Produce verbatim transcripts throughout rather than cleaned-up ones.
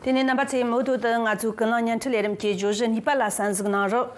དེ་ནས་རྣམ་པ་ཚོས་མུ་མཐུད་དུ་ང་ཚོའི་ཀུན་གླེང་བརྙན་འཕྲིན་ལས་རིམ་གྱི་བརྗོད་གཞི་གཉིས་པ་ལ་གསན་གཟིགས་གནང་རོགས།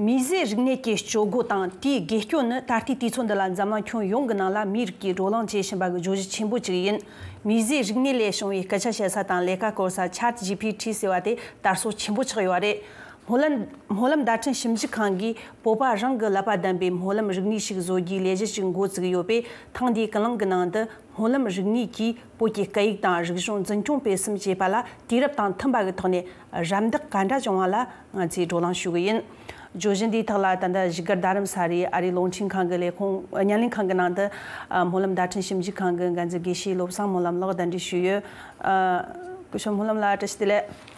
མིས་བཟོས་རིག་གནས་ཀྱི་སྤྱོད་སྒོ་དང་དེའི་དགོས་སྐྱོན་ནི་ད་ལྟའི་དུས་ཚོད་འདི་ལ་འཛམ་གླིང་ཁྱོན་ཡོངས་ཀྱི་ནང་ལ་མིའི་རིགས་ཀྱིས་བགྲོ་གླེང་བྱེད་བཞིན་པ་གི་བརྗོད་གཞི་ཆེན་པོ་གཅིག་ཡིན། མིས་བཟོས་རིག་གནས་ལས་བྱུང་བའི་སྐད་ཆ་བཤད་ས་དང་ལས་ཀ་སྐོར་ས་Chat G P T ཟེར་བ་དེ་དར་སྲོལ་ཆེན་པོ་ཆགས་ཡོད་རེད། སྨོན་ལམ་སྨོན་ལམ་བརྡ་འཕྲིན་ཞིབ་འཇུག་ཁང་གིས་བོད་པ་རང་གི་ཀླད་པ་ལྡན་པའི་སྨོན་ལམ་རིག་གནས་ཤིག་བཟོ་རྒྱུའི་ལས་གཞི་ཞིག་འགོ་བཙུགས་ཡོད་པས། ཐེངས་འདིའི་ཀུན་གླེང་གི་ནང་དུ་སྨོན་ལམ་རིག་གནས་ཀྱིས་བོད་ཀྱི་སྐད་ཡིག་དང་རིག་གཞུང་འཛིན་སྐྱོང་སྤེལ་གསུམ་བྱེད་པ་ལ་དུས་རབས་དང་མཐུན་པ་གི་ཐོག་ནས་རམ་འདེགས་ག་འདྲ་བྱུང་བ་ལ་ང་ཚོས་བགྲོ་གླེང་ཞུ་གི་ཡིན། བརྗོད་གཞི་འདིའི་ཐོག་ལ་ད་ལྟ་བཞུགས་སྒར་རྡ་རམ་ས་ལའི་ཨ་རིའི་རླུང་འཕྲིན་ཁང་གི་ལས་ཁུངས་བརྙན་ལེན་ཁང་གི་ནང་དུ་སྨོན་ལམ་བརྡ་འཕྲིན་ཞིབ་འཇུག་ཁང་གི་འགན་འཛིན་དགེ་བཤེས་བློ་བཟང་སྨོན་ལམ་ལགས་གདན་འདྲེན་ཞུས་ཡོད། སྐུ་ཞབས་སྨོན་ལམ་ལགས་བཀྲ་ཤིས་བདེ་ལེགས།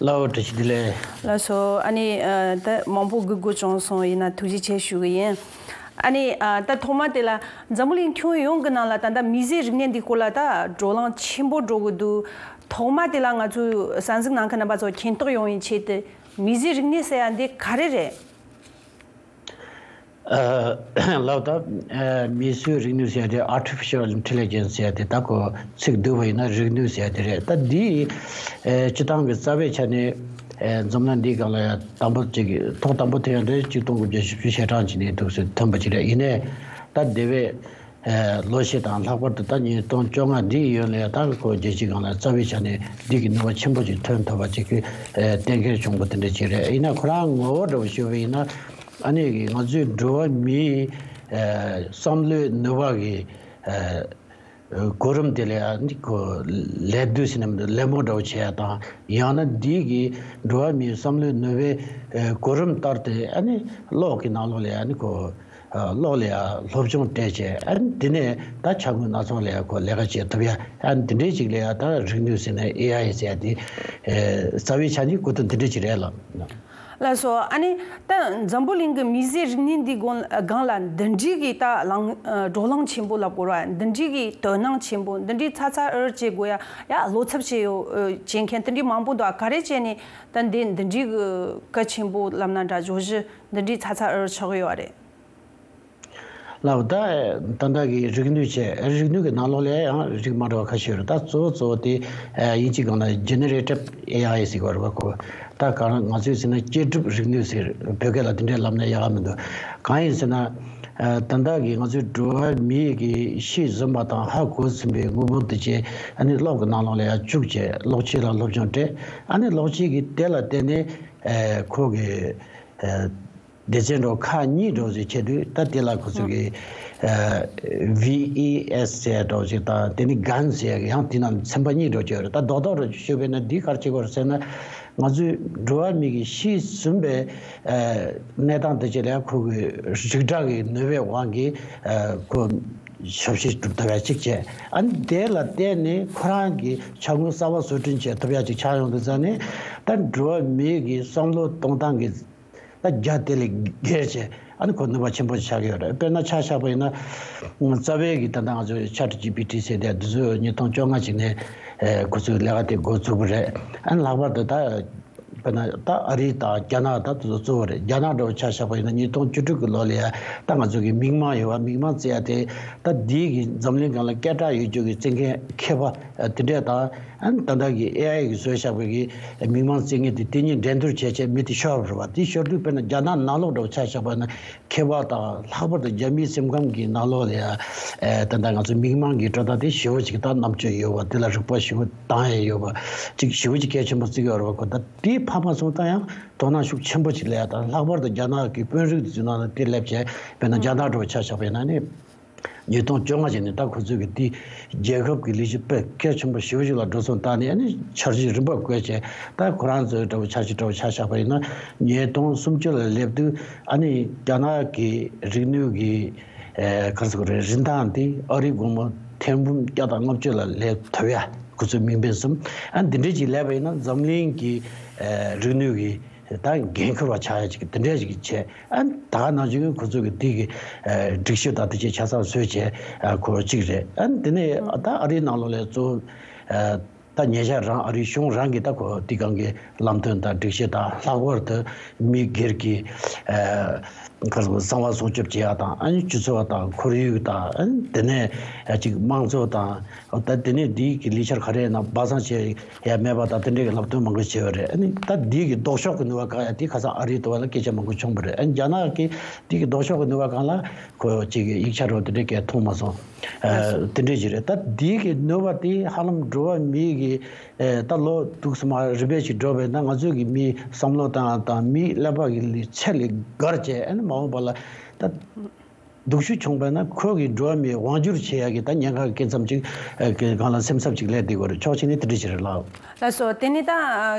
ལགས་སོ། བཀྲ་ཤིས་བདེ་ལེགས། ལགས་སོ། ཨ་ནི་ཨ་ད་མང་པོ་སྒུག་དགོས་བྱུང་སོང་། ཡིན་ན་ཐུགས་རྗེ་ཆེ་ཞུ་གི་ཡིན། ཨ་ནི་ཨ་ད་ཐོག་མ་དེ་ལ་འཛམ་བུ་གླིང་ཁྱོན་ཡོངས་ཀྱི་ནང་ལ་ད་ལྟ་མིས་བཟོས་རིག་གནས་འདིའི་སྐོར་ལ་ད་བགྲོ་གླེང་ཆེན་པོ་འགྲོ་གི་འདུག་ཐོག་མ་དེ་ལ་ང་ཚོའི་གསན་གཟིགས་གནང་མཁན་རྣམ་པ་ཚོ་མཁྱེན་རྟོགས་ཡོང་བའི་ཆེད་དུ་མིས་བཟོས་རིག་གནས་ཟེར་ཡ་འདི་ག་རེ་རེད། ལགས། ད་མིས་བཟོས་རིག་ནུས་ཟེར་ཡ་དེ། Artificial Intelligence ཟེར་ཡ་དེ་ད་ཁོ་ཚིག་བསྡུས་པ་ཡིན་ན་རིག་ནུས་ཟེར་ཡ་དེ་རེད། ད་འདི་སྤྱི་བཏང་གི་རྩ་བའི་ཆ་ནས་འཛམ་གླིང་འདིའི་སྒང་ལ་ཡ་དང་པོ་གཅིག་ཐོག་དང་པོ་ཐོན་ཡ་དེ་ཆིག་སྟོང་དགུ་བརྒྱ་བཞི་བཅུ་ཞེ་གྲངས་ཅིག་ནས་འདུག་སེ་ཐོན་པ་ཅིག་རེད། ཡིན་ནའི་ད་དེ་བས་ལོ་ཤས་དང་ལྷག་པར་དུ་ད་ཉིས་སྟོང་བཅོ་ལྔ་འདིའི་ཡོན་ལ་ཡ་ད་ཁོ་རྒྱལ་སྤྱིའི་སྒང་ལ་རྩ་བའི་ཆ་ནས་འདི་གི་ནུས་པ་ཆེན་པོ་ཅིག་ཐོན་ཐུབ་པ་ཅིག་གི་གཏན་འཁེལ་བྱུང་པ་དེ་འདྲ་ཅིག་རེད། ཡིན་ན་ཁོ་རང་ངོ་བོ་འདྲ་བོ་ཞུ་བ་ཡིན་ན། ཨ་ནི་ང་ཚོའི་འགྲོ་བ་མིའི་ཨ་བསམ་བློའི་ནུས་པ་གི་ཨ་གོ་རིམ་དེ་ལ་ཨ་ནི་ཁོ་ལད་ཟློས་ཟེར་ན་མི་འདུག་ལད་མོ་འདྲ་བོ་བྱེད་ཡ་དང་། ཡང་ན་འདི་གི་འགྲོ་བ་མིའི་བསམ་བློའི་ནུས་པའི་ཨ་གོ་རིམ་ལྟར་དུ་ཨ་ནི་གློག་གི་ནང་ལོགས་ལ་ཨ་ནི་ཁོ་ཨ་གློག་ལ་ཡ་སློབ་སྦྱོང་སྤྲད་བྱས། ཨ་ནི་དེ་ནས་ད་ཆ་དངོས་སྣ་ཚོགས་ལ་ཡ་ཁོ་ལས་ཀ་བྱེད་ཐུབ་ཡ། ཨ་ནི་དེ་འདྲའི་ཅིག་ལ་ཡ་ད་རིག་ནུས་ཟེར་ན་ཨེ་ཨའི་ཟེར་ཡ་དེ་ཨ་རྩ་བའི་ཆ་ནས་གོ་དོན་དེ་འདྲ་ཅིག་རེད་ལགས། ལགས་སོ། ཨ་ནི་ད་འཛམ་བུ་གླིང་གི་མིས་བཟོས་རིག་གནས་འདིའི་སྒང་སྒང་ལ་འདི་འདྲའི་གི་ད་གླེང་ཨ་བགྲོ་གླེང་ཆེན་པོ་ལབ་དགོས་ར། འདི་འདྲའི་གི་དོ་སྣང་ཆེན་པོ། འདི་འདྲའི་ཚ་ཚ་འུར་འུར་བྱེད་དགོས་ཡ། ཡ་བློ་འཚབ་བྱེད་ཡོད་ཨ་བྱེད་མཁན་དེ་འདྲའི་མང་པོ་འདུག་ཨ་ག་རེ་བྱས་ནས་ད་འདི་འདི་འདྲའི་གི་གལ་ཆེན་པོ་ལབ་ན་འདྲ། བརྗོད་གཞི་འདི་འདྲའི་ཚ་ཚ་འུར་འུར་ཆགས་ཡོད་རེད། ལགས། ད་ད་ལྟ་གི་རིག་ནུས་བྱས། རིག་ནུས་ཀྱི་ནང་ལོགས་ལ་ཡང་རིགས་མ་འདྲ་བ་ཁ་ཤས་ཡོད་རེད། ད་གཙོ་བོ་གཙོ་བོ་དེ་ཨ་དབྱིན་ཇིའི་སྒང་ལ་Generative ཨེ་ཨའི་ཟེར་གྱི་ཡོད་རེད་པ། ཁོ་ད་ག་རང་ང་ཚོས་ཟེར་ན་བཅོས་སྒྲིག་རིག་ནུས་ཟེར། བོད་སྐད་ལ་དེ་འདྲས་ལབ་ན་ཡག་ག་མི་འདུག་གང་ཡིན་ཟེར་ན་ཨ་ད་ལྟ་གི་ང་ཚོའི་འགྲོ་བ་མིའི་གི་ཤེས་ཟིན་པ་དང་ཧ་གོ་ཟིན་པའི་དངོས་པོ་དེ་ཅིག་ཨ་ནི་གློག་གི་ནང་ལོགས་ལ་ཡང་བཅུག་བྱས། གློག་ཆས་ལ་སློབ་སྦྱོང་སྤྲད། ཨ་ནི་གློག་ཆས་ཀྱིས་དེ་ལ་བརྟེན་ནས་ཨ་ཁོ་གི་ཨ་སྡེ་ཚན་འདྲ་བོ་ཁག་གཉིས་འདྲ་བོ་ཞིག་ཕྱེ་དུས། ད་དེ་ལ་ཁོ་ཚོ་གི་ཨ་ཝི་ཨི་ཨེས་ཟེར་འདྲ་བོ་ཞིག་དང་། དེ་ནི་གཱན་ཟེར་ཡང་དེ་ནང་ཚན་པ་གཉིས་འདྲ་བོ་ཅིག་ཡོད་རེད། ད་རྡོག་རྡོག་འདྲ་བོ་ཞུས་པས་ན་འདི་ག་རེ་བྱེད་དགོས་རེད་ཟེར་ན། ང་ཚོའི་འགྲོ་བ་མི་གི་ཤེས་ཟིན་པའི་ཨ་གནས་སྟངས་དེ་ཅིག་ལ་ཁོ་གི་རིགས་འདྲ་གི་ནུས་པའི་དབང་གིས་ཨ་ཁོ་ཞབས་ཕྱི་སྒྲུབ་ཐུབ་ཡ་ཅིག་བྱས། ཨ་ནི་དེ་ལ་བརྟེན་ནས་ཁོ་རང་གི་ཆ་དངོས་གསར་པ་བཟོ་སྐྲུན་བྱེད་ཐུབ་ཡ་ཅིག་ཆགས་ཡོང་དུས་ཙང་ནས། ད་འགྲོ་བ་མི་གི་བསམ་བློ་གཏོང་སྟངས་ཀྱི་ད་རྒྱ་དེ་ལས་བརྒལ་བྱས། ཨ་ནི་ཁོ་ནུས་པ་ཆེན་པོ་ཆགས་ཀྱི་ཡོད་རེད། དཔེར་ན་ཆ་བཞག་པ་ཡིན་ན། རྩ་བའི་གི་ད་ལྟ་ང་ཚོ་Chat G P T ཟེར་དེ་འདི་ཚོ་ཉིས་སྟོང་བཅོ་ལྔ་ཅིག་ནས་ཨེ་ཁོ་ཚོས་ལས་ཀ་དེ་འགོ་བཙུགས་པ་རེད། ཨ་ནི་ལྷག་པར་དུ་ད་དཔེར་ན་ད་ཨ་རི་དང་རྒྱ་ནག་ད་དེ་ཚོ་གཙོ་བོ་རེད། རྒྱ་ནག་འདྲ་བོ་ཆ་བཞག་པ་ཡིན་ན་ཉིས་སྟོང་བཅུ་དྲུག་གི་ལོ་ལ་ཡ་ད་ང་ཚོ་གི་མིག་མངས་ཡོད་པ། མིག་མངས་བརྩི་ཡ་དེ་ད་འདི་གི་འཛམ་གླིང་སྒང་ལ་སྐད་གྲགས་ཡོད་རྒྱུ་གི་བརྩི་མཁན་མཁས་པ་ཨ་དེ་འདྲས་དང་། ཨ་ནི་ད་ལྟ་གི་ཨེ་ཨའི་གིས་བཟོས་བཞག་པའི་གི་མིག་མངས་བརྩི་མཁན་དེ་དེ་གཉིས་འགྲན་བསྡུར་བྱས་བྱས་མི་དེ་ཤོར་བ་རེད་པ། དེ་ཤོར་དུས་དཔེར་ན་རྒྱ་ནག་ནང་ལོགས་འདྲ་བོ་ཆ་བཞག་པ་ན་མཁས་པ་དང་། ལྷག་པར་དུ་རྒྱ་མིའི་སེམས་ཁམས་ཀྱི་ནང་ལོགས་ལ་ཡ་ཨེ་ད་ལྟ་ང་ཚོ་མིག་མངས་ཀྱི་སྤྲོ་སྟངས་དེ་ཞེ་པོ་ཅིག་ད་རྣམ་དཔྱོད་ཡོད་པ། དེ་ལ་རིག་པ་ཞེ་པོ་བཏང་ཡས་ཡོད་པ་ཅིག་ཞེ་པོ་ཅིག་གལ་ཆེན་པོ་བརྩི་གི་ཡོད་རེད་པ། ཁོ་ད་དེ་ཕར་མ་སོང་ད་ཡང་དོ་སྣང་ཤུགས་ཆེན་པོ་ཅིག་སླེབས་ཡ་དང་། ལྷག་པར་དུ་རྒྱ་ནག་གི་དཔོན་རིགས་དེ་ཚོའི་ནང་ལ་དེ་སླེབས་བྱས། དཔེར་ན་རྒྱ་ནག་འདྲ་བོ་ཆ་བཞག་པ་ཡིན་ན་ནི། ཉིས་སྟོང་བཅོ་ལྔ་ཅིག་ནས་ད་ཁོ་ཚོས་ཀྱི་དེ་རྒྱལ་ཁབ་ཀྱི་ལས་གཞི་དཔེ་གལ་ཆེན་པོ་ཞེ་པོ་ཞིག་ལ་འགྲོ་སོང་བཏང་ནས། ཨ་ནི་འཆར་གཞི་རིམ་པ་བཀོད་བྱས། ད་ཁོ་རང་ཚོའི་འདྲ་བོ་འཆར་གཞི་འདྲ་བོ་ཆ་བཞག་པ་ཡིན་ན། ཉིས་སྟོང་སུམ་ཅུ་ལ་སླེབས་དུས་ཨ་ནི་རྒྱ་ནག་གི་རིག་ནུས་ཀྱི་ཨེ་ག་རེ་ཟེར་དགོས་རེད། རིན་ཐང་དེ་ཨ་རིའི་སྒོར་མོ་ཐེར་འབུམ་བརྒྱ་དང་ལྔ་བཅུ་ལ་སླེབས་ཐུབ་ཡ་ཁོ་ཚོས་དམིགས་འབེན་བཟུང་། ཨ་ནི་འདི་འདྲས་ཅིག་སླེབས་པ་ཡིན་ན་འཛམ་གླིང་གི་ཨེ་རིག་ནུས་ཀྱི་ད་འགན་འཁུར་བ་ཆགས་ཡ་ཅིག་དེ་འདྲས་ཅིག་བྱས། ཨ་ད་ནང་བཞིན་ཁོ་ཚོ་གི་དེ་གི་ཨ་སྒྲིག་གཞི་དང་དེ་ཆ་ཆ་ཚང་བཟོས་བྱས་ཨ་ཁོ་གཅིག་རེད། ཨ་དེ་ནས་ད་ཨ་རིའི་ནང་ལོགས་ལ་གཙོ་བོ་ཨ་ད་ཉེ་ཆར་རང་ཨ་རིའི་གཞུང་རང་གིས་ད་ཁོ་དེ་སྒང་གི་ལམ་སྟོན་དང་སྒྲིག་གཞི་དང་། ལྷག་པར་དུ་མི་སྒེར་གྱི་ཨ་ ག་རེ་ཟེར། གསང་བ་སྲུང་སྐྱོབ་བྱེད་ཡག་དང་། ཨ་ནི་སྤྱི་ཚོགས་དང་ཁོར་ཡུག་དང་། ཨ་ནི་དེ་ནས་ཅིག་དམངས་གཙོ་དང་། ད་དེ་ནས་འདི་གི་ལས་འཆར་ག་རེ་ཡིན་ན་སྦ་གསང་བྱེད་ཡ་མེད་པ་དང་། དེ་འདྲའི་གི་ལམ་སྟོན་མང་པོ་བྱས་པ་རེད། ཨ་ནི་ད་འདི་གི་ལྡོག་ཕྱོགས་ཀྱི་ནུས་པ་གང་ཡང་དེ་ཁ་སང་ཨ་རིའི་ཐོག་ལ་སྐད་ཆ་མང་པོ་བྱུང་བ་རེད། ཨ་ནི་རྒྱ་ནག་གི་འདི་གི་ལྡོག་ཕྱོགས་ཀྱི་ནུས་པ་གང་ལ་ཁོ་ཅིག་ཡིག་ཆ་རོ་དེ་འདྲའི་གས་མཐོང་མ་སོང་། ཨ་དེ་འདྲའི་ཅིག་རེད། ད་འདི་གི་ནུས་པ་དེ་ཧ་ལམ་འགྲོ་བ་མིའི་གི་ཨེ་ད་ལོ་དུས་སུ་མ་རིམ་པས་ཤིག་འགྲོ་བས་ན། ང་ཚོས་ཀྱི་མིའི་བསམ་བློ་བཏང་དང་མིའི་ཀླད་པ་གི་ལི་ཚད་ལས་བརྒལ་བྱས། ཨ་ནི་མ་འོངས་པ་ལ་ད་སྡུག་ཤོས་བྱུང་བས་ན་ཁོ་གི་འགྲོ་བ་མིའི་དབང་སྒྱུར་བྱེད་ཡག་གི་ད་ཉེན་ཁ་གི་སྐད་མཚམས་ཅིག་ཨེ་གི་སྒང་ལ་སེམས་འཚབ་ཅིག་སླེབས་བསྡད་ཀྱི་ཡོད་རེད། ཕྱོགས་གཅིག་ནས་དེ་འདྲ་ཞིག་རེད་ལགས། ལགས་སོ། དེ་ནས་ད་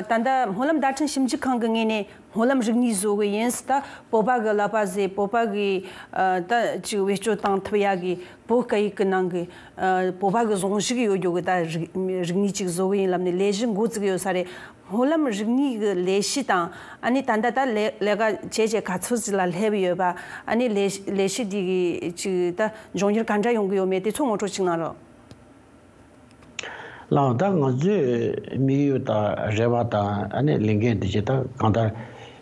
ད་ལྟ་སྨོན་ལམ་བརྡ་འཕྲིན་ཞིབ་འཇུག་ཁང་གི་ངོས་ནས་སྨོན་ལམ་རིག་གནས་བཟོ་གི་ཡིན། ད་བོད་པ་གི་ཀླད་པ་ཟེར། བོད་པ་གི་ཨ་ད་ཅིག་བེད་སྤྱོད་བཏང་ཐུབ་ཡག་གི་བོད་སྐད་ཡིག་གི་ནང་གི་ཨ་བོད་པ་གི་གཟུངས་གཞུག་ཡོད་རྒྱུ་གི་ད་རིག་རིག་གནས་ཅིག་བཟོ་གི་ཡིན་ལབ་ནས་ལས་གཞི་འགོ་བཙུགས་ཡོད་ས་རེད། སྨོན་ལམ་རིག་གནས་གི་ལས་གཞི་དང་། ཨ་ནི་ད་ལྟ་ད་ལས་ལས་ཀ་བྱས་བྱས་ག་ཚོད་ཅིག་ལ་སླེབས་ཡོད་པ། ཨ་ནི་ལས་ལས་གཞི་འདི་གི་ཅིག་ད་འབྱུང་འགྱུར་ག་འདྲ་ཡོང་གི་ཡོད་མེད་དེ་ཚོ་ངོ་སྤྲོད་ཅིག་གནང་རོགས། ལགས། ད་ང་ཚོས་དམིགས་ཡུལ་དང་རེ་བ་དང་། ཨ་ནི་ལས་འགན་འདི་ཅིག་ད་གང་ལྟར་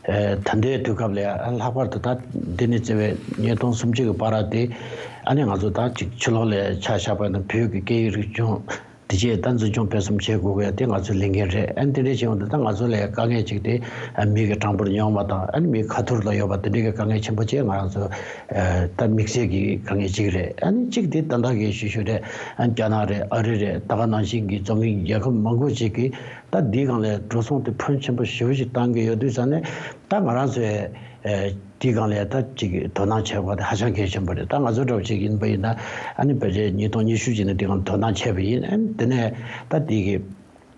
ཨེ་ད་ལྟའི་དུས་སྐབས་ལ་ཨ་ལྷག་པར་དུ་ད་འདི་ནས་བརྩི་བའི་ཉིས་སྟོང་སུམ་ཅུ་གི་བར་དེ། ཨ་ནི་ང་ཚོ་ད་ཅིག་ཕྱི་ལོགས་ལ་ཆ་བཞག་པ་ན་བོད་ཀྱི་སྐད་ཡིག་རིག་གཞུང་དེ་བཅས་ད་འཛིན་སྐྱོང་སྤེལ་གསུམ་བྱེད་དགོས་ཀྱི་དེ་ང་ཚོའི་ལས་འགན་རེད། ཨ་ནི་དེ་འདྲ་བྱས་ཡོང་དུས་ད་ང་ཚོ་ལ་དཀའ་ངལ་ཅིག་དེ་ཨ་མི་གི་གྲངས་འབོར་ཉུང་བ་དང་། ཨ་ནི་མི་ཁ་ཐོར་ལ་ཡོད་པ་དེ་འདྲའི་གི་དཀའ་ངལ་ཆེན་པོ་བྱས། ང་རང་ཚོ་ཨ་ད་དམིགས་བསལ་གྱི་དཀའ་ངལ་ཅིག་རེད། ཨ་ནི་གཅིག་དེ་ད་ལྟ་གི་ཞུ་ཞུ་རེད། ཨ་རྒྱ་ནག་རེད། ཨ་རི་རེད། ད་ག་ནང་བཞིན་གྱི་འཛམ་གླིང་རྒྱལ་ཁབ་མང་པོ་ཅིག་གིས་ད་འདིའི་སྒང་ལ་འགྲོ་སོང་དེ་ཕོན་ཆེན་པོ་ཞེ་པོ་ཅིག་བཏང་གི་ཡོད་དུས་ཙང་ནས། ད་ང་རང་ཚོས་ཨ་འདིའི་སྒང་ལ་ད་ཅིག་དོ་སྣང་བྱེད་དགོས་པ་དེ་ཧ་ཅང་གལ་ཆེན་པོ་རེད། ད་ང་ཚོ་འདྲ་བོ་ཅིག་ཡིན་པ་ཡིན་ན། ཨ་ནི་ཕལ་ཆེར་ཉིས་སྟོང་ཉི་ཤུ་ཅིག་ནས་འདིའི་སྒང་དོ་སྣང་བྱས་པ་ཡིན། ཨ་ནི་དེ་ནས་ད་འདི་གི་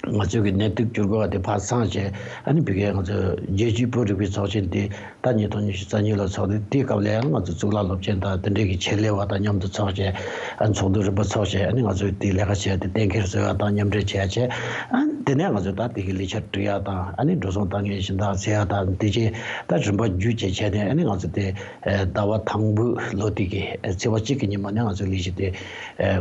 ང་ཚོའི་གི་ནད་དུག་འགྱུར་འགོག་དེ་ཕར་སངས་བྱས། ཨ་ནི་ཕ་གིའི་ང་ཚོ་རྒྱལ་སྤྱིའི་བོད་རིག་པའི་ཚོགས་ཆེན་དེ་ད་ཉིས་སྟོང་ཉི་ཤུ་རྩ་གཉིས་ལ་ཚོགས་ཏེ། དེའི་སྐབས་ལ་ཡང་ང་ཚོ་གཙུག་ལག་སློབ་ཆེན་དང་དེ་འདྲའི་གི་ཆེད་ལས་པ་དང་མཉམ་དུ་ཚོགས་བྱས། ཨ་ནི་ཚོགས་འདུ་རིམ་པ་ཚོགས་བྱས། ཨ་ནི་ང་ཚོས་དེའི་ལས་ཀ་བྱས་ཏེ་གཏན་འཁེལ་བཟོ་ཡག་དང་མཉམ་འབྲེལ་བྱས་བྱས། ཨ་ནི་དེ་ནས་ང་ཚོས་ད་དེ་གི་ལས་འཆར་སྒྲིག་ཡག་དང་། ཨ་ནི་འགྲོ་སོང་བཏང་མཁན་གཞན་དག་བཙལ་ཡག་དང་། དེ་བྱས་ད་རིམ་པ་བརྒྱུད་བྱས་བྱས་ནས། ཨ་ནི་ང་ཚོ་དེ་ཟླ་བ་དང་པོའི་ལོ་དེ་གི་ཚེས་པ་གཅིག་གི་ཉིན་མ་ནས་ང་ཚོས་ལས་གཞི་དེ་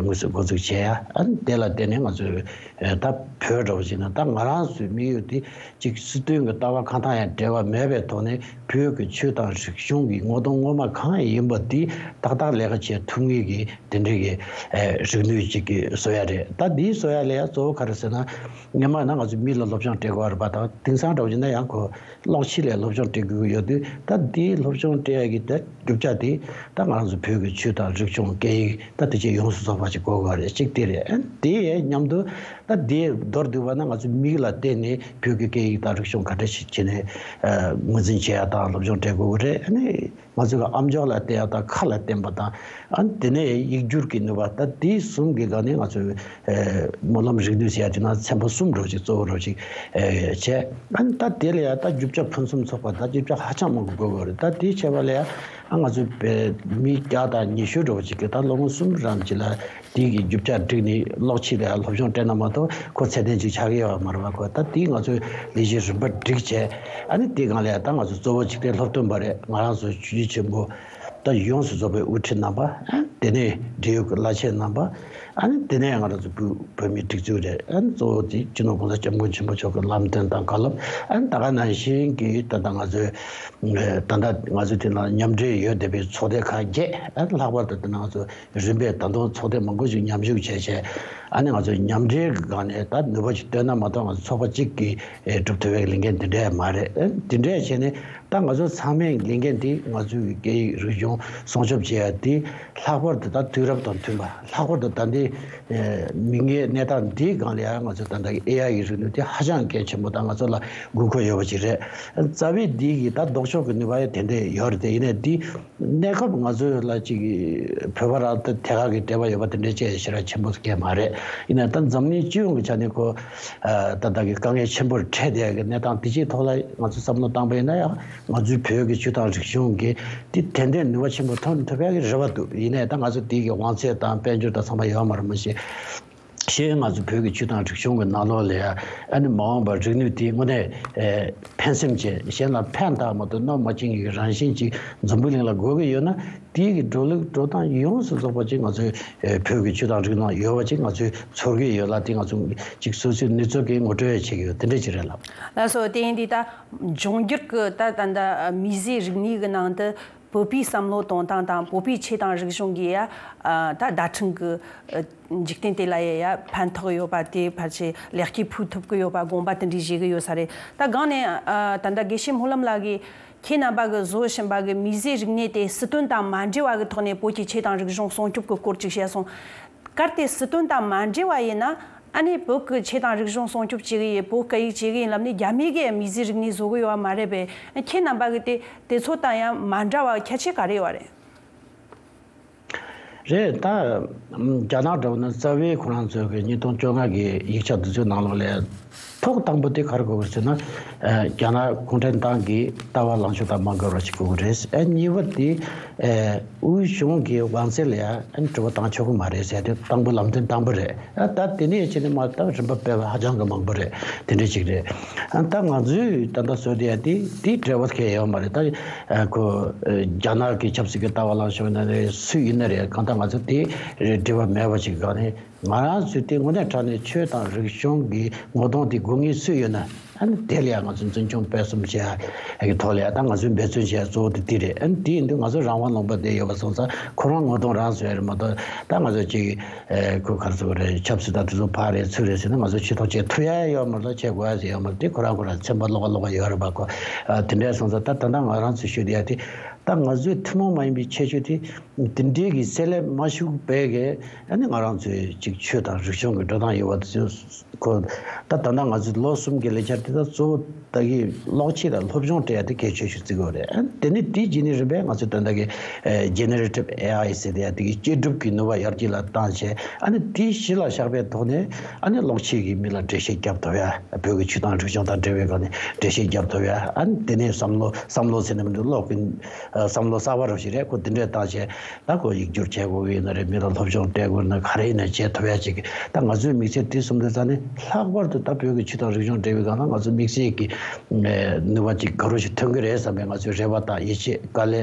དངོས་སུ་འགོ་འཛུགས་བྱས་ཡ། ཨ་ནི་དེ་ལ་བརྟེན་ནས་ང་ཚོས་ད་བོད་འདྲ་བོ་ཞིག་ན། ད་ང་རང་ཚོའི་དམིགས་ཡུལ་དེ་གཅིག་སྲིད་དོན་གྱི་ལྟ་བ་གང་དང་ཡང་འབྲེལ་བ་མེད་པའི་ཐོག་ནས་བོད་ཀྱི་ཆོས་དང་རིག་གཞུང་གི་ངོ་གདོང་ངོ་མ་གང་ཡིན་པ་དེ་ཏག་ཏག་ལས་ཀ་བྱེད་ཐུབ་མཁན་གྱི་དེ་འདྲའི་གི་རིག་ནུས་ཅིག་གི་བཟོ་ཡ་རེད། ད་འདིའི་བཟོ་ཡ་ལ་ཡ་གཙོ་བོ་ག་རེ་ཟེར་ན། སྔོན་མ་ན་ང་ཚོ་མི་ལ་སློབ་སྦྱོང་སྤྲད་དགོས་པ་རེད་པ། ད་དེང་སང་འདྲ་བོ་ཡིན་ན་ཡང་ཁོ་གློག་ཆས་ལ་སློབ་སྦྱོང་སྤྲད་དགོས་ཀྱི་ཡོད་དུས། ད་འདིའི་སློབ་སྦྱོང་སྤྲད་ཡ་གི་ད་རྒྱུ་ཆ་དེ་ད་ང་རང་ཚོ་བོད་ཀྱི་ཆོས་དང་རིག་གཞུང་སྐད་ཡིག་ད་དེ་ཆེས་ཡོངས་སུ་རྫོགས་པ་ཞིག་དགོས་པ་རེད། གཅིག་དེ་རེད། ཨ་ནི་དེ་མཉམ་དུ་ད་དེ་མདོར་བསྡུས་པ་ན་ང་ཚོ་མིག་ལ་བལྟས་ནས་བོད་ཀྱི་སྐད་ཡིག་དང་རིག་གཞུང་ག་འདྲ་ཞིག་བྱས་ནས་ཨ་ངོས་འཛིན་བྱེད་ཡ་དང་སློབ་སྦྱོང་སྤྲད་དགོས་ཀྱི་རེད། ཨ་ནི་ང་ཚོ་གི་ཨམ་ཅོག་ལ་བལྟས་ཡ་དང་ཁ་ལ་བསྟན་པ་དང་། ཨ་ནི་དེ་ནས་ཡིག་སྒྱུར་གྱི་ནུས་པ། ད་དེ་གསུམ་གྱི་སྒང་ནས་ང་ཚོས་ཨ་སྨོན་ལམ་རིག་ནུས་ཟེར་ཡ་དེ་ན་ཚན་པ་གསུམ་འདྲ་བོ་ཅིག་གཙོ་བོ་འདྲ་བོ་ཅིག་ཨ་བྱས། ཨ་ནི་ད་དེ་ལ་ཡ་ད་རྒྱུ་ཆ་ཕུན་སུམ་ཚོགས་པ་དང་རྒྱུ་ཆ་ཧ་ཅང་མང་པོ་དགོས་པ་རེད། ད་དེ་བྱས་པ་ལ་ཡ་ཨ་ང་ཚོ་བོད་མི་བརྒྱ་དང་ཉི་ཤུ་འདྲ་བོ་ཅིག་གིས་ད་སློབ་སྦྱོང་གསུམ་རང་ཅིག་ལ་དེ་གི་རྒྱུ་ཆ་བསྒྲིགས་ནས་གློག་ཆས་ལ་ཡ་སློབ་སྦྱོང་སྤྲད་ན་མ་གཏོགས་ཁོ་ཚད་ལྡན་ཅིག་ཆགས་ཀྱི་ཡོད་པ་མ་རེད་པ། ཁོ་ད་དེ་ང་ཚོས་ལས་གཞི་རིམ་པ་བསྒྲིགས་བྱས། ཨ་ནི་དེ་སྒང་ལ་ཡ་ད་ང་ཚོ་གཙོ་བོ་གཅིག་དེ་སློབ་སྟོན་པ་རེད། ང་རང་ཚོ་ཆོས་བརྒྱུད་ཆེན་པོ་ད་ཡོངས་སུ་རྫོགས་པའི་དབུ་ཁྲིད་རྣམ་པ། ཨ་དེ་ནས་འབྲེལ་ཡོད་ཀྱི་བླ་ཆེན་རྣམ་པ། ཨ་ནི་དེ་ནས་ང་རང་ཚོ་བོད་བོད་མིའི་སྒྲིག་འཛུགས་རེད། ཨ་ནི་གཙོ་བོ་དེ་སྤྱི་ནོར་༸གོང་ས་༸སྐྱབས་མགོན་ཆེན་པོ་མཆོག་གི་ལམ་སྟོན་དང་བཀའ་སློབ། ཨ་ནི་ད་ག་ནང་བཞིན་གྱི་ད་ལྟ་ང་ཚོའི་ད་ལྟ་ང་ཚོ་དེ་ནང་མཉམ་འབྲེལ་ཡོད་བསྡད་པའི་ཚོགས་སྡེ་ཁག་བརྒྱད། ཨ་ནི་ལྷག་པར་དུ་དེ་ནང་ཚོ་རིམ་པས་ད་དུང་ཚོགས་སྡེ་མང་པོ་ཞིག་མཉམ་ཞུགས་བྱས་བྱས། ཨ་ནི་ང་ཚོས་མཉམ་འབྲེལ་གྱི་སྒང་ནས་ད་ནུས་པ་ཞིག་བཏོན་ན་མ་གཏོགས་ང་ཚོ་ཚོགས་པ་གཅིག་གིས་ཨེ་སྒྲུབ་ཐུབ་པའི་ལས་འགན་དེ་འདྲ་མ་རེད། ཨེ་དེ་འདྲ་བྱས་ནས་ད་ང་ཚོ་ཚང་མའི་ལས་འགན་དེ་ང་ཚོའི་སྐད་ཡིག་རིག་གཞུང་སྲུང་སྐྱོབ་བྱེད་ཡ་དེ་ལྷག་པར་དུ་ད་དུས་རབས་དང་མཐུན་པ། ལྷག་པར་དུ་ད་ལྟའི་ཨེ་མིག་སྔའི་གནས་སྟངས་འདིའི་སྒང་ལ་ཡང་ང་ཚོ་ད་ལྟ་གི་ཨེ་ཨའི་གི་རིག་ནུས་དེ་ཧ་ཅང་གལ་ཆེན་པོ་དང་ང་ཚོ་ལ་དགོས་མཁོ་ཡོད་པ་ཅིག་རེད། རྩ་བའི་འདི་གི་ད་ལྡོག་ཕྱོགས་ཀྱི་ནུས་པ་ཡང་དེ་འདྲ་ཡོད་རེད་དེ། ཡིན་ནའི་འདི་གནས་སྐབས་ང་ཚོ་ལ་ཅིག་བོད་པ་རང་ད་དེ་ག་གི་འབྲེལ་བ་ཡོད་པ་དེ་འདྲའི་ཅིག་ཞེ་དྲག་ཆེན་པོ་སྐད་མ་རེད། ཡིན་ནའི་ད་འཛམ་གླིང་སྤྱི་ཡོངས་ཀྱི་ཆ་ནས་ཁོ་ཨ་ད་ལྟ་གི་དཀའ་ངལ་ཆེན་པོར་འཕྲད་བསྡད་ཡ་གི་གནས་སྟངས་དེ་ཅིག་ཐོག་ལ་ང་ཚོས་བསམ་བློ་བཏང་པ་ཡིན་ན་ཡང་། ང་ཚོའི་བོད་ཀྱི་ཆོས་དང་རིག་གཞུང་གི་དེ་ཏན་ཏན་ནུས་པ་ཆེན་པོ་ཐོན་ཐུབ་ཡ་གི་རེ་བ་འདུག་ཡིན་ནའི་ད་ང་ཚོ་དེ་གི་དབང་ཚད་དང་དཔལ་འབྱོར་དང་ཚང་མ་ཡོད་མ་རེད། མ་གཞི་གཞན་ང་ཚོ་བོད་ཀྱི་ཆོས་དང་རིག་གཞུང་གི་ནང་ལོགས་ལ་ཡ་ཨ་ནི་མ་འོངས་པར་རིག་ནུས་དེ་དངོས་གནས་ཨེ་ཕན་སེམས་ཅན། གཞན་ལ་ཕན་བཏགས་མ་གཏོགས་གནོད་མ་སྐྱེལ་མཁན་གྱི་རང་བཞིན་ཅིག་འཛམ་བུ་གླིང་ལ་དགོས་ཀྱི་ཡོད་ན། དེའི་གི་འགྲོ་ལུགས་འགྲོ་སྟངས་ཡོངས་སུ་རྫོགས་པ་ཅིག་ང་ཚོའི་ཨེ་བོད་ཀྱི་ཆོས་དང་རིག་གནས་ཡོད་པ་ཅིག་ང་ཚོས་ཚོར་གྱི་ཡོད་ལ། དེ་ང་ཚོ་ཅིག་སོ་སོའི་ནུས་ཚོད་ཀྱིས་ངོ་སྤྲོད་བྱེད་ཀྱི་ཡོད། དེ་འདྲ་ཅིག་རེད་ལགས། ལགས་སོ། དེ་ཡིན་དུས་ད་འབྱུང་འགྱུར་གྱི་ད་ད་ལྟ་མིས་བཟོས་རིག་གནས་ཀྱི་ནང་དུ་ བོད་པའི་བསམ་བློ་གཏོང་སྟངས་དང་བོད་པའི་ཆོས་དང་རིག་གཞུང་གི་ཡ་ད་བརྡ་འཕྲིན་གྱི་འཇིག་རྟེན་དེ་ལ་ཡ་ཡ་ཕན་ཐོགས་ཡོད་པ་དེ་ཕལ་ཆེར་ལེགས་སྐྱེས་ཕུལ་ཐུབ་ཀྱི་ཡོད་པ་དགོངས་པ་དེ་འདྲས་བཞེས་གི་ཡོད་ས་རེད། ད་སྒང་ནས་ད་ལྟ་དགེ་བཤེས་སྨོན་ལམ་ལགས་ཀྱིས་ཁྱེད་རྣམ་པ་གིས་བཟོ་བཞིན་པ་གི་མིག་བཟོའི་རིག་གནས་དེ་སྲིད་དོན་དང་མ་འབྲེལ་བ་གི་ཐོག་ནས་བོད་ཀྱི་ཆོས་དང་རིག་གཞུང་སྲུང་སྐྱོབ་ཀྱི་སྐོར་ཅིག་བཤད་སོང་། གལ་ཏེ་སྲིད་དོན་དང་མ་འབྲེལ་བ་ཡིན་ན། ཨ་ནི་བོད་ཀྱི་ཆོས་དང་རིག་གཞུང་སྲུང་སྐྱོབ་བྱེད་ཀྱི་ཡིན། བོད་སྐད་ཡིག་བྱེད་ཀྱི་ཡིན་ལབ་ནས་རྒྱ་མི་གིས་མིག་བཟོའི་རིག་གནས་བཟོ་གི་ཡོད་པ་མ་རེད་པས། ཁྱེད་རྣམ་པ་གིས་དེ་དེ་ཚོ་དང་ཡང་མ་འདྲ་བ་ཁྱད་ཆོས་ག་རེ་ཡོད་པ་རེད། རེད། ད་རྒྱ་ནག་འདྲ་བོ་ན་རྩ་བའི་ཁོ་རང་ཚོའི་གི་ཉིས་སྟོང་བཅོ་ལྔ་གི་ཡིག་ཆ་འདི་ཚོའི་ནང་ལོགས་ལ་ཐོག་དང་པོ་དེ་ག་རེ་དགོས་ཀྱི་ཟེར་ན། རྒྱ་ནག་གུང་ཁྲན་ཏང་གི་ལྟ་བ་ལངས་ཕྱོགས་དང་མ་འགལ་བ་ཞིག་དགོས་ཀྱི་རེད། ཨ་གཉིས་པ་དེ། ཨེ། དབུས་གཞུང་གི་དབང་ཚད་ལ་ཡང་དྲི་བ་བཏང་ཆོག་གི་མ་རེད་ཟེར་ཏེ་དང་པོ་ལམ་སྟོན་དང་པོ་རེད། ཨ་ད་དེ་ནས་ཕྱིན་ནས་མར་ད་རིམ་པ་སྤེལ་བ་ཧ་ཅང་གི་མང་པོ་རེད། དེ་འདྲ་ཅིག་རེད། ཨ་ད་ང་ཚོས་ད་ལྟ་བཟོས་བསྡད་ཡ་དེ་དེའི་འབྲེལ་བ་གང་ཡང་ཡོད་མ་རེད། ད་ཨ་ཁོ་ཨ་རྒྱ་ནག་གི་ཆབ་སྲིད་ཀྱི་ལྟ་བ་ལངས་ཕྱོགས་ཡིན་ན་རེད། སུ་ཡིན་ན་རེད། གང་ལྟར་ང་ཚོ་དེ་འབྲེལ་བ་མེད་པ་ཅིག་གི་སྒང་ནས། ང་རང་ཚོས་དེ་དངོས་གནས་དྲང་གནས་ཆོས་དང་རིག་གཞུང་གི་ངོ་གདོང་དེ་སྒུར་མཁན་སུ་ཡོད་ན། ཨ་ནི་དེ་ལ་ཡང་ང་ཚོས་འཛིན་སྐྱོང་སྤེལ་གསུམ་བྱེད་ཡ་གི་ཐོག་ལ་ཡང་ད་ང་ཚོས་འབད་བརྩོན་བྱེད་ཡ་གཙོ་བོ་དེ་དེ་རེད། ཨ་ནི་དེ་ཡིན་དུས་ང་ཚོ་རང་དབང་ལུང་པ་དེ་ཡོད་པ་སོང་ཙང་ཁོ་རང་ངོ་གདོང་རང་བཟོ་ཡ་རེད་མ་གཏོགས། ད་ང་ཚོ་ཅིག་ཨེ་ཁོ་ག་རེ་ཟེར་དགོས་རེད། ཆབ་སྲིད་དང་དེ་ཚོ་ཕར་རེད་ཚུར་རེད་ཟེར་ན་ང་ཚོ་ཆེ་མཐོང་བྱེད་ཐུབ་ཡ་ཡོད་མ་རེད། ད་བྱེད་དགོས་ཡ་ཟེར་ཡོད་མ་རེད། དེ་ཁོ་རང་ཁོ་རང་ཚན་པ་ཀློག་པ་ཀློག་པ་ཡོད་རེད་པ་ཁོ། ཨ་དེ་འདྲ་སོང་ཙང་ད་ད་ལྟ་ང་རང་ཚོས་ཞུ་བསྡད་ཡ་དེ། ད་ང་ཚོའི་ཐུན་མོང་མ་ཡིན་པའི་ཁྱད་ཆོས་དེ། དེ་འདྲའི་གི་བསྲེ་ལྷད་མ་ཞུགས་པའི་གི་ཨ་ནི་ང་རང་ཚོའི་ཅིག་ཆོས་དང་རིག་གཞུང་གི་འགྲོ་སྟངས་ཡོད་པ་དེ་ཚོ་ཁོ། ད་ད་ལྟ་ང་ཚོའི་ལོ་གསུམ་གི་ལས་འཆར་དེ་ད་གཙོ་བོ་ད་གི་གློག་ཆས་དང་སློབ་སྦྱོང་སྤྲད་ཡ་དེ་གལ་ཆེ་ཤོས་བརྩི་དགོས་རེད། ཨ་ནི་དེ་ནི་དེའི་རྗེས་ནས་རིམ་པས་ང་ཚོས་ད་ལྟ་གི་ཨེ་generative A I ཟེར་དེ་ཡ་དེ་གི་སྐྱེད་སྒྲུབ་ཀྱི་ནུས་པ་ཡར་རྒྱས་ལ་བཏང་བྱས། ཨ་ནི་དེ་གཞི་ལ་བཞག་པའི་ཐོག་ནས་ཨ་ནི་གློག་ཆས་ཀྱིས་མི་ལ་འགྲེལ་བཤད་རྒྱབ་ཐུབ་ཡ། བོད་ཀྱི་ཆོས་དང་རིག་གཞུང་དང་འབྲེལ་བའི་སྒང་ནས་འགྲེལ་བཤད་རྒྱབ་ཐུབ་ཡ། ཨ་ནི་དེ་ནས་བསམ་བློ་བསམ་བློ་ཟེར་ནས་མི་འདུག་གློག་གི་ཨ་བསམ་བློ་གསར་པ་རོ་ཞིག་རེད། ཁོ་འདི་འདྲས་བཏང་བྱས་ད་ཁོ་ཡིག་སྒྱུར་བྱེད་དགོས་ཀྱི་ཡིན་ན་རེད། མི་ལ་སློབ་སྦྱོང་སྤྲད་དགོས་ན་ག་རེ་ཡིན་ན་བྱེད་ཐུབ་ཡ་ཅིག་ད་ང་ཚོའི་དམིགས་ཚད་དེ་གསུམ་དེ་རྩ་ནས་ལྷག་པར་དུ་ད་བོད་ཀྱི་ཆོས་དང་རིག་གཞུང་འབྲེལ་བའི་སྒང་ལ་ང་ཚོ་དམིགས་བསལ་གྱི་ནུས་པ་ཅིག་ག་རེ་ཞིག་ཐོན་གྱི་རེད་བསམ་པའི་ང་ཚོའི་རེ་བ་དང་ཡིད་ཆེས་དཀའ་ལས་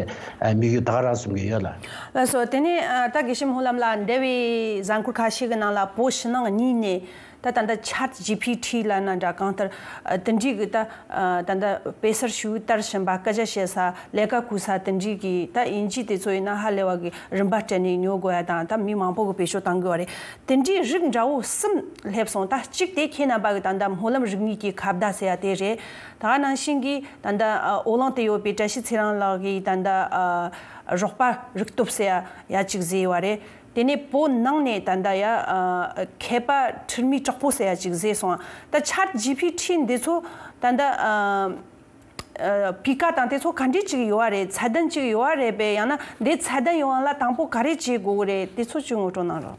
དམིགས་ཡུལ་ད་ག་རང་གསུང་གི་ཡོད་ལ། ལགས་སོ། དེ་ནས་ད་དགེ་བཤེས་སྨོན་ལམ་ལགས་འདས་པའི་གཟའ་འཁོར་ཁ་ཤས་ཀྱི་ནང་ལ་བོད་ཕྱི་ནང་གཉིས་ནས། ད་ད་ལྟ་Chat G P T ལབ་ན་འདྲ། གང་ལྟར་ཨ་དེ་འདྲའི་གི་ད་ཨ་ད་ལྟ་དཔེ་གསར་ཞིག་དར་བཞིན་པ། སྐད་ཆ་བཤད་ས་ལས་ཀ་བཀོལ་ས་དེ་འདྲའི་གི་ད་དབྱིན་ཇི་དེ་ཚོ་ཡིན་ན་ཧ་ལས་པ་གི་རིན་པ་སྤྲད་ནས་ཉོ་དགོས་ཡ་དང་། ད་མི་མང་པོ་གི་བེད་སྤྱོད་བཏང་གི་ཡོད་རེད། དེ་འདྲའི་རིགས་འདྲ་བོ་གསུམ་སླེབས་སོང་། ད་གཅིག་དེ་ཁྱེད་རྣམ་པ་གི་ད་ལྟ་སྨོན་ལམ་རིག་གནས་ཀྱི་ཁ་བརྡ་ཟེར་ཡ་དེ་རེད། ད་ག་ནང་བཞིན་གི་ད་ལྟ་ཨ་ཨོ་གླིང་དུ་ཡོད་པའི་བཀྲ་ཤིས་ཚེ་རིང་ལགས་ཀྱིས་ད་ལྟ་ཨ་རོགས་པ་རིག་སྟོབས་ཟེར་ཡ་ཡ་གཅིག་བཟོས་ཡོད་རེད། དེ་ནས་བོད་ནང་ནས་ད་ལྟ་ཡ་ཨ་མཁས་པ་ཁྲི་མི་དྲག་པོ་ཟེར་ཡ་ཅིག་བཟོས་སོང་། ད་Chat G P T འདི་ཚོ་ད་ལྟ་ཨ་ཨ་སྤུས་ཀ་དང་དེ་ཚོ་ག་འདྲས་ཅིག་ཡོད་པ་རེད། ཚད་ལྡན་ཅིག་ཡོད་པ་རེད་པས། ཡང་ན་འདི་ཚད་ལྡན་ཡོང་བ་ལ་དང་པོ་ག་རེ་བྱེད་དགོས་ཀྱི་རེད། དེ་ཚོ་ཅིག་ངོ་སྤྲོད་གནང་རོགས།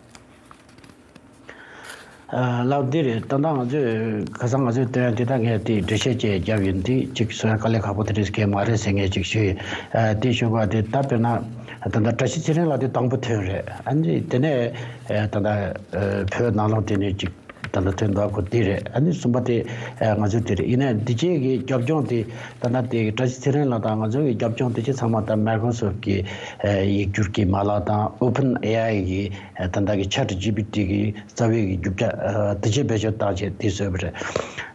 ཨ་ལགས་འདི་རེད། ད་ལྟ་ང་ཚོས་ཁ་སང་ང་ཚོས་བཏོན་ཡ་དེ་ད་ངས་དེ་འགྲེལ་བཤད་ཅིག་བརྒྱབ་ཡིན། དེ་ཅིག་གསུང་ཡ་དཀའ་ལས་ཁག་པོ་དེ་འདྲས་གང་ཡང་མ་རེད་ཟེར་ངས་ཅིག་ཞུས་ཡིན། ཨ་དེ་ཞུ་བ་དེ་ད་དཔེར་ན། ད་ལྟ་བཀྲ་ཤིས་ཚེ་རིང་ལགས་དེ་དང་པོ་ཐོན་རེད། ཨ་ནི་དེ་ནས་ཨེ་ད་ལྟ་ཨེ་བོད་ནང་ལོགས་དེ་ནས་ཅིག་ད་ལྟ་ཐོན་འདུག་གོ། དེ་རེད། ཨ་ནི་གསུམ་པ་དེ་ཨེ་ང་ཚོའི་དེ་རེད། ཡིན་ནའི་འདི་རྗེས་ཀྱི་རྒྱབ་ལྗོངས་དེ་ད་ལྟ་དེ་བཀྲ་ཤིས་ཚེ་རིང་ལགས་དང་ང་ཚོའི་རྒྱབ་ལྗོངས་དེ་ཅིག་ཚང་མ་ད་Microsoft གི་ཨེ་ཡིག་སྒྱུར་གྱི་མ་ལག་དང་Open A I གི་ཨེ་ད་ལྟ་གི་Chat G P T གི་རྩ་བའི་གི་རྒྱུ་ཆ་ཨེ་དེ་རྗེས་བེད་སྤྱོད་བཏང་བྱས་དེ་བཟོས་པ་རེད།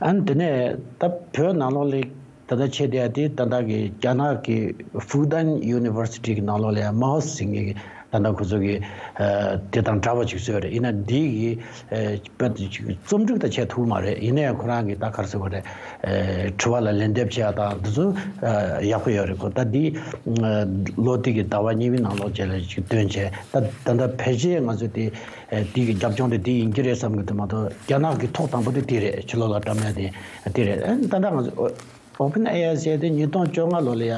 ཨ་ནི་དེ་ནས་ད་བོད་ནང་ལོགས་ལ། ད་ལྟ་བྱས་བསྡད་ཡ་དེ་ད་ལྟ་གི་རྒྱ་ནག་གི་Fudan University གི་ནང་ལོགས་ལ་ཡང་མའོ་ཙེ་ཏུང་གི་ད་ལྟ་ཁོ་ཚོ་གི་ཨ་དེ་དང་འདྲ་བ་ཅིག་བཟོས་རེད། ཡིན་ན་འདི་གི་ཨ་དཔེ་ཅིག་རྩོམ་སྒྲིག་ད་བྱས་ཐུབ་མ་རེད། ཡིན་ན་ཡང་ཁོ་རང་གི་ད་ག་རེ་ཟེར་དགོས་རེད། ཨ་དྲི་བ་ལ་ལན་འདེབས་བྱས་ཡ་དང་འདི་ཚོ་ཨ་ཡག་པོ་ཡོད་རེད། ཁོ་ད་འདི་ཨ་ལོ་དེ་གི་ཟླ་བ་གཉིས་པའི་ནང་ལོགས་བྱས་ལ་ཅིག་བཏོན་བྱས། ད་ད་ལྟ་ཕལ་ཆེར་ང་ཚོ་དེ་ཨ་དེ་གི་རྒྱབ་ལྗོངས་དེ་དེ་ཡིན་གྱི་རེད་བསམ་གི་འདུག་མ་གཏོགས་རྒྱ་ནག་གི་ཐོག་དང་པོ་དེ་དེ་རེད། ཕྱི་ལོགས་ལ་བཀྲམ་ཡ་དེ་དེ་རེད། ཨ་ད་ལྟ་ང་ཚོ། Open A I ཟེར་དེ་ཉིས་སྟོང་བཅོ་ལྔ་ལོ་ལ་ཡ།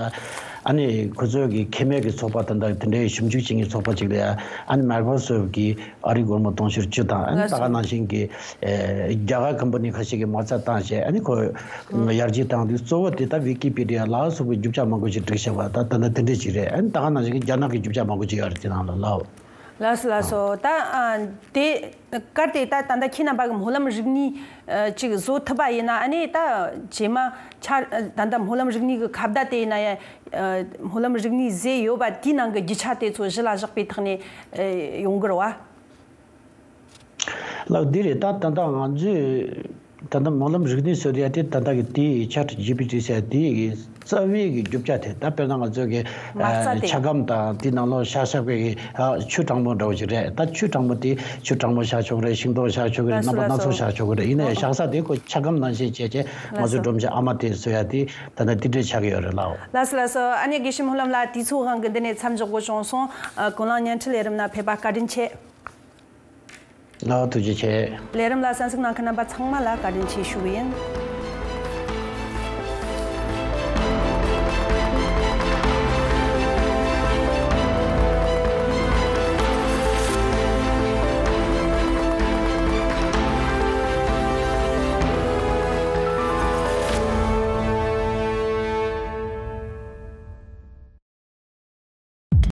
ཨ་ནི་ཁོ་ཚོའི་གི་ཁེ་མེད་ཀྱི་ཚོགས་པ་དང་ད་དེ་འདྲའི་ཞིབ་འཇུག་བྱེད་མཁན་ཚོགས་པ་ཅིག་ལ་ཡ། ཨ་ནི་Microsoft གི་ཨ་རིའི་སྒོར་མོ་དུང་ཕྱུར་བཅུ་དང་། ཨ་ནི་ད་ག་ནང་བཞིན་གི་ཨེ་རྒྱ་གར་ཀམ་པ་ནི་ཁ་ཤས་ཀྱིས་མ་རྩ་བཏང་བྱས། ཨ་ནི་ཁོ་ཡར་རྒྱས་བཏང་དུས་གཙོ་བོ་དེ་ད་Wikipedia ལ་སོགས་པའི་རྒྱུ་ཆ་མང་པོ་ཞིག་བསྒྲིགས་བཞག་པ་ད་ད་ད་དེ་འདྲ་ཅིག་རེད། ཨ་ནི་ད་ག་ནང་བཞིན་གི་རྒྱ་ནག་གི་རྒྱུ་ཆ་མང་པོ་ཅིག་ཡོད་རེད་དེ་ནང་ལ་ལའོ། ལགས་སོ་ལགས་སོ། ད་ཨ་དེ་གལ་ཏེ་ད་ད་ལྟ་ཁྱེད་རྣམ་པ་གི་སྨོན་ལམ་རིག་གནས་ཨ་ཅིག་བཟོ་ཐུབ་པ་ཡིན་ན། ཨ་ནི་ད་རྗེས་མ་ཆ་ད་ལྟ་སྨོན་ལམ་རིག་གནས་ཀྱི་ཁ་བརྡ་དེ་ཡིན་ན་ཡ། ཨ་སྨོན་ལམ་རིག་གནས་བཟོས་ཡོད་པ་དེའི་ནང་གི་རྒྱུ་ཆ་དེ་ཚོ་གཞི་ལ་བཞག་པའི་ཐོག་ནས་ཨ་ཡོང་གི་རེད་བ། ལགས་འདི་རེད། ད་ད་ལྟ་ང་ཚོས་ ད་ལྟ་སྨོན་ལམ་རིག་གནས་ཟེར་ཡ་དེ་ད་ལྟ་གི་དེའི་Chat G P T ཟེར་དེའི་རྩ་བའི་གི་རྒྱུ་ཆ་དེ་ད་དཔེར་ན་ང་ཚོ་གི་མ་རྩ་དེ། ཆ་སྒམ་དང་དེའི་ནང་ལོགས་བཞག་བཞག་པའི་གི་ཆུ་གྲང་མོ་འདྲ་བོ་ཞིག་རེད། ད་ཆུ་གྲང་མོ་དེ་ཆུ་གྲང་མོ་བཞག་ཆོག་གི་རེད། ཤིང་ཏོག་བཞག་ཆོག་གི་རེད། རྣམ་པ་སྣ་ཚོགས་བཞག་ཆོག་གི་རེད། ཡིན་ན་ཡང་བཞག་ས་དེ་ཁོ་ཆ་སྒམ་ནང་བཞིན་བྱས་བྱས་ང་ཚོ་སྒྲོམ་གཞི་ཨ་མ་དེ་བཟོ་ཡ་དེ་ད་ལྟ་དེ་འདྲས་ཆགས་ཀྱི་ཡོད་རེད་ལགས། ལགས་སོ་ལགས་སོ། ཨ་ནེ་དགེ་བཤེས་སྨོན་ལམ་ལགས། དུས་ཚོད་དབང་གིས་འདི་ནས་མཚམས་འཇོག་དགོས་བྱུང་སོང་། ཨ། གོ་ལ་བརྙན་འཕྲིན་ལས་རིམ་ནང་ཕེབས་པ་བཀའ་དྲིན་ཆེ། ལགས། ཐུགས་རྗེ་ཆེ། ལས་རིམ་ལ་གསན་གཟིགས་གནང་མཁན་རྣམ་པ་ཚང་མ་ལ་བཀའ་དྲིན་ཆེ་ཞུ་གི་ཡིན།